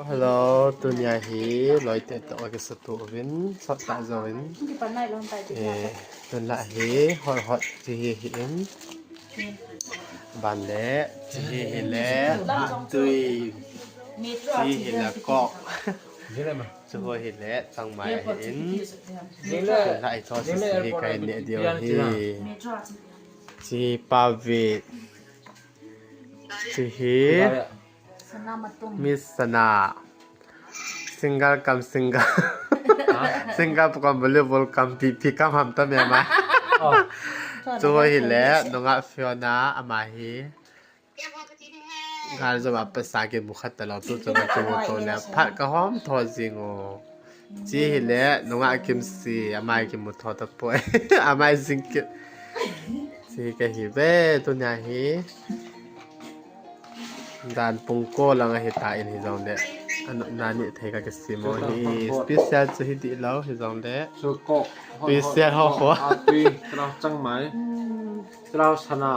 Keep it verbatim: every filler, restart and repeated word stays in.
Hello, tunia hi loite toh kisatu uvin, sot ta jovin. Kipan nai lon tai ti. Eh, tun la hi hot hot chi hi hi in. Ban le chi hi hi le tui. Chi hi le kok. Chu ho hi le changmai hi in. Tun la hi tho si si hi kai ne diu hi. Chi pa vi. Chi hi. Miss Sana. Single kam single. Single pukam volleyball kam pi pi kam ham ta me ma. Chu ho hi le nunga Fiona ama hi. Gal jo ba pasa ke mukhat ta lo tu chu ma chu to le phat ka hom tho jing o. Chi hi le nunga Kimsi ama ki mu tho ta poi. Ama jing ki. Chi ka hi ve tunia hi. Dan pung ko lang ahi ta in hi jong le. An na ni thei ka kisimo hi special chu hi di lo hi jong le. Special ho ho. Atui, trao changmai. Trao sana.